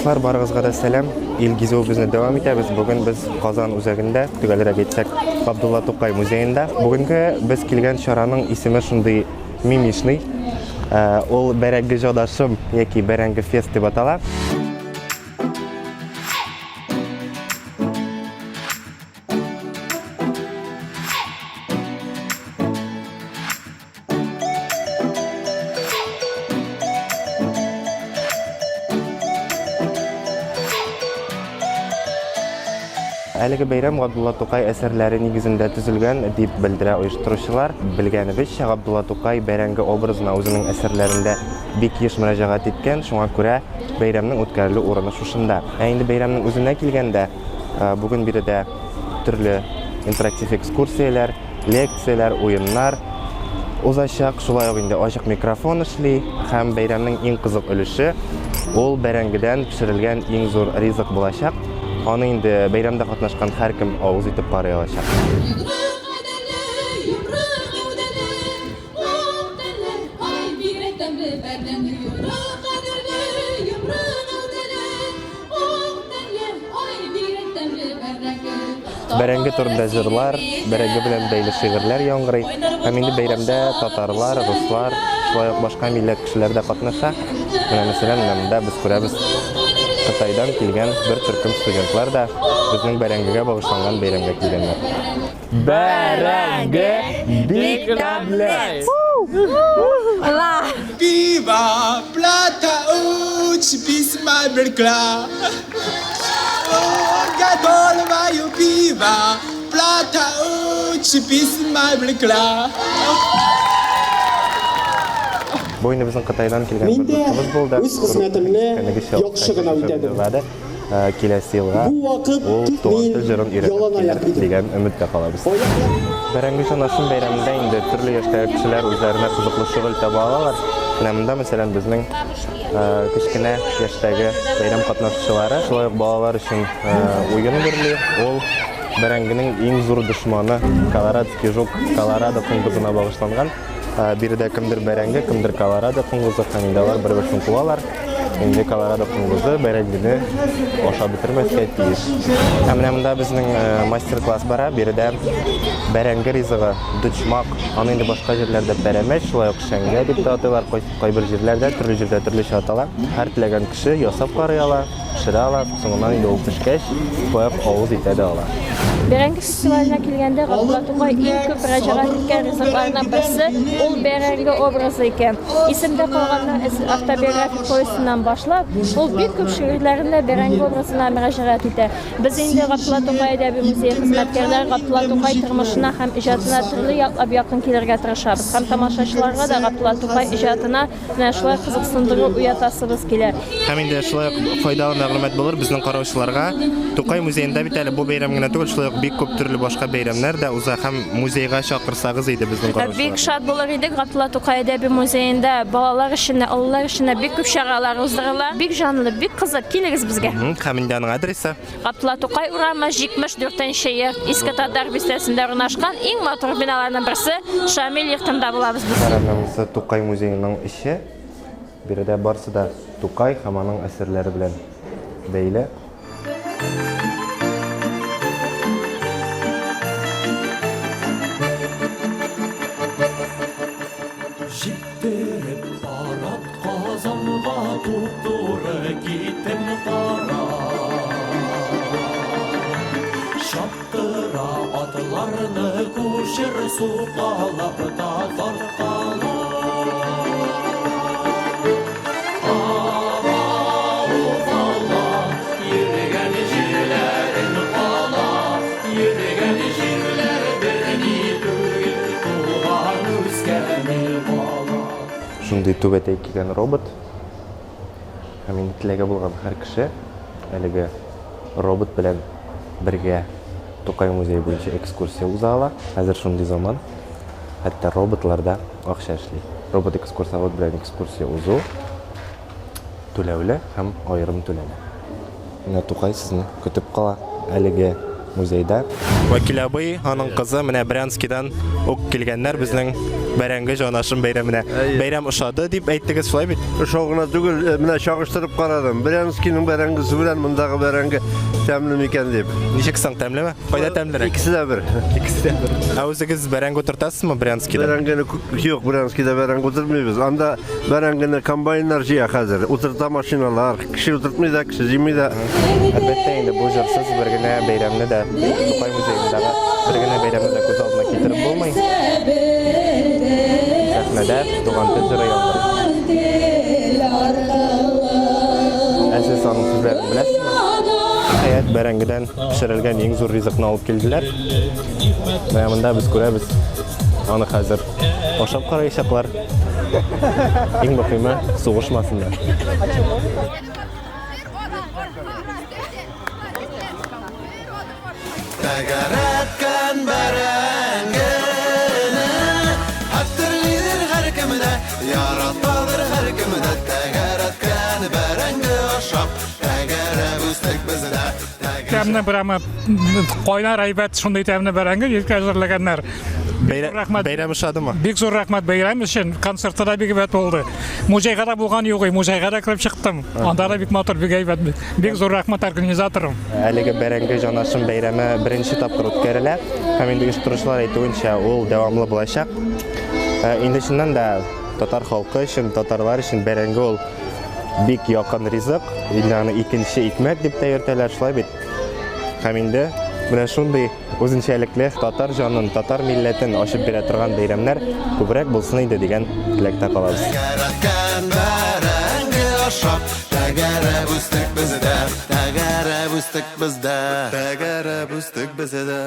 Дуслар, барыгызга да сәлам. Ил гизүебезне дәвам итәбез. Бүген без Казан үзәгендә, төгәлрәк әйтсәк, Габдулла Тукай музеенда. Бүгенге без килгән чараның исеме шундый мимишный. Э, ул Бәрәңге җадашым яки Бәрәңге фест дип атала. Әлеге бәйрәм Габдулла Тукай әсәрләре нигезендә төзелгән, дип белдерә оештыручылар. Белгәнебезчә, Габдулла Тукай бәрәңге образына үзенең әсәрләрендә бик еш мөрәҗәгать иткән, шуңа күрә бәйрәмнең үткәрелү урыны шушында. Ә инде бәйрәмнең үзенә килгәндә, бүген биредә төрле интерактив экскурсияләр, лекцияләр, уеннар узачак. Шулай ук инде ачык микрофон эшли һәм бәйрәмнең иң кызык өлеше ул бәрәңгедән пешерелгән иң зур ризык булачак. Аны инде бәйрәмдә катнашкан һәркем авыз итеп карый алачак. Бәрәңге турында җырлар, бәрәңге белән бәйле шигырьләр яңгырый. Һәм инде бәйрәмдә татарлар, руслар, шулай ук башка милләт кешеләре дә катнаша. Менә мәсәлән, менә монда без күрәбез Кытайдан килгән бер төркем студентлар да безнең бәрәңгегә багышланган бәйрәмгә килгәннәр. Бәрәңге бик тәмле! Viva plata uch bismarckla Gadol viva plata uch bismarckla Бу инде безнең Кытайдан килгән Мин бер дә дустыбыз булды. үз хезмәтемне Күргәнегезчә, ул яхшы гына Кытайда үтәдем. яшәп Э, киләсе елга Бу вакыт ул туган мин тел җырын өйрәнеп ялан килер аяк идем. дигән өметтә калабыз. Аяклар Бәрәңге җанашым бәйрәмендә инде төрле яшьтәге кешеләр үзләренә кызыклы шөгыль таба алалар. Менә монда, мәсәлән, безнең э, кечкенә яшьтәге бәйрәм катнашучылары шулай ук балалар өчен э, уен гөрли. Ул бәрәңгенең иң зур дошманы колорадский жук Колорадо коңгызына багышланган. Биредә кемдер бәрәңге, кемдер колорадо коңгызы һәм инде алар бер-берсен куалар. Инде колорадо коңгызы бәрәңгене ашап бетермәскә тиеш. Ә менә монда безнең мастер-класс бара. Биредә бәрәңге ризыгы, дучмак, аны инде башка җирләрдә пәрәмәч, шулай ук шәңгә дип тә атыйлар. Кайбер җирләрдә төрле җирдә төрлечә атала. Һәр теләгән кеше ясап карый ала. Пешерә ала, соңыннан инде ул пешкәч, шулай ук авыз итә дә ала. Бәрәңге фестиваленә килгәндә, Габдулла Тукай иң күп мөрәҗәгать иткән ризыкларның берсе ул бәрәңге образы икән. Исемдә калганнар автобиографик повестеннан башлап, ул бик күп шигырьләрендә бәрәңге образына мөрәҗәгать итә. Без инде Габдулла Тукай әдәби музее хезмәткәрләре Габдулла Тукай тормышына һәм иҗатына төрле яклап якын килергә тырышабыз һәм тамашачыларга да Габдулла Тукай иҗатына Менә шулай кызыксындыру уятасыбыз килә. Һәм инде шулай ук файдалы мәгълүмат булыр безнең караучыларга. Тукай музеенда бит әле бу бәйрәм генә түгел, шулай ук бик күп төрле башка бәйрәмнәр дә уза һәм музейга чакырсагыз иде безнең караучыларны. Бик шат булыр идек. Габдулла Тукай әдәби музеенда балалар өчен дә, олылар өчен дә бик күп чаралар уздырыла. Бик җанлы, бик кызык. Килегез безгә. Һәм инде аның адресы? Габдулла Тукай урамы, 74 нче йорт, Иске Татар бистәсендә урнашкан иң матур биналарның берсе, Шамил йортында булабыз без. Монысы Тукай музееның эче. Биредә барсы да Тукай һәм аның әсәрләре белән бәйле. Җиттереп барат Казанга туп-туры киттем кара. Чаптыра атларны кучер сукалап та тарткалап. Шундый түбәтәй кигән робот. Һәм инде теләге булган һәр кеше әлеге робот белән бергә Тукай музее буенча экскурсия уза ала. Хәзер шундый заман, хәтта роботлар да акча эшли. Робот-экскурсовод белән экскурсия узу түләүле һәм аерым түләнә. Менә Тукай сезне көтеп кала әлеге музейда. Вәкил абый, аның кызы менә Брянскидан ук килгәннәр безнең бәрәңге җанашым бәйрәменә. Бәйрәм ошады дип әйттегез, шулай бит? Ошау гына түгел, э, менә чагыштырып карадым. Брянскийның бәрәңгесе белән мондагы бәрәңге тәмле микән дип. Ничек соң, тәмлеме? Кайда тәмлерәк? Икесе дә бер. Икесе дә бер. Ә үзегез бәрәңге утыртасызмы Брянскийда? Бәрәңгене юк, Брянскийда бәрәңге утыртмыйбыз. Анда бәрәңгене комбайннар җыя хәзер. Утырта машиналар. Кеше утыртмый да, кеше җыймый да. Әлбәттә инде бу җырсыз бер генә бәйрәмне дә Тукай музеендагы бер генә бәйрәмне дә күз алдына китереп булмый. Сәхнәдә туган тел җыры яңгырый. Ә сез аның сүзләрен беләсезме? Хәят бәрәңгедән пешерелгән иң зур ризыкны алып килделәр. Менә монда без күрәбез, аны хәзер ашап караячаклар. Иң мөһиме, сугышмасыннар. Тәгәрәткән бәрәңгене Хәтерлидер һәркем дә, яратадыр һәркем дә. Тәгәрәткән бәрәңге ашап, тәгәрәп үстек без дә. Тәмне прямо кайнар әйбәт шундый тәмле бәрәңге иркә әзерләгәннәр. Бәйрәм, бәйрәм ошадымы? Бик зур рәхмәт бәйрәм өчен. Концертта да бик әйбәт булды. Музейга да булган юк, музейга да кереп чыктым. Анда да бик матур, бик әйбәт. Бик зур рәхмәт организаторым. Әлеге бәрәңге җанашым бәйрәме беренче тапкыр үткәрелә. Һәм инде оештыручылар әйтүенчә, ул дәвамлы булачак. Э, инде чыннан да татар халкы өчен, татарлар өчен бәрәңге ул бик якын ризык. Инде аны икенче икмәк дип тә йөртәләр, шулай бит. Һәм инде менә шундый үзенчәлекле татар җанын, татар милләтен ачып бирә торган бәйрәмнәр күбрәк булсын иде дигән теләктә калабыз. Тәгәрәткән бәрәңге ашап, тәгәрәп үстек без дә, тәгәрәп үстек без дә, тәгәрәп үстек без дә.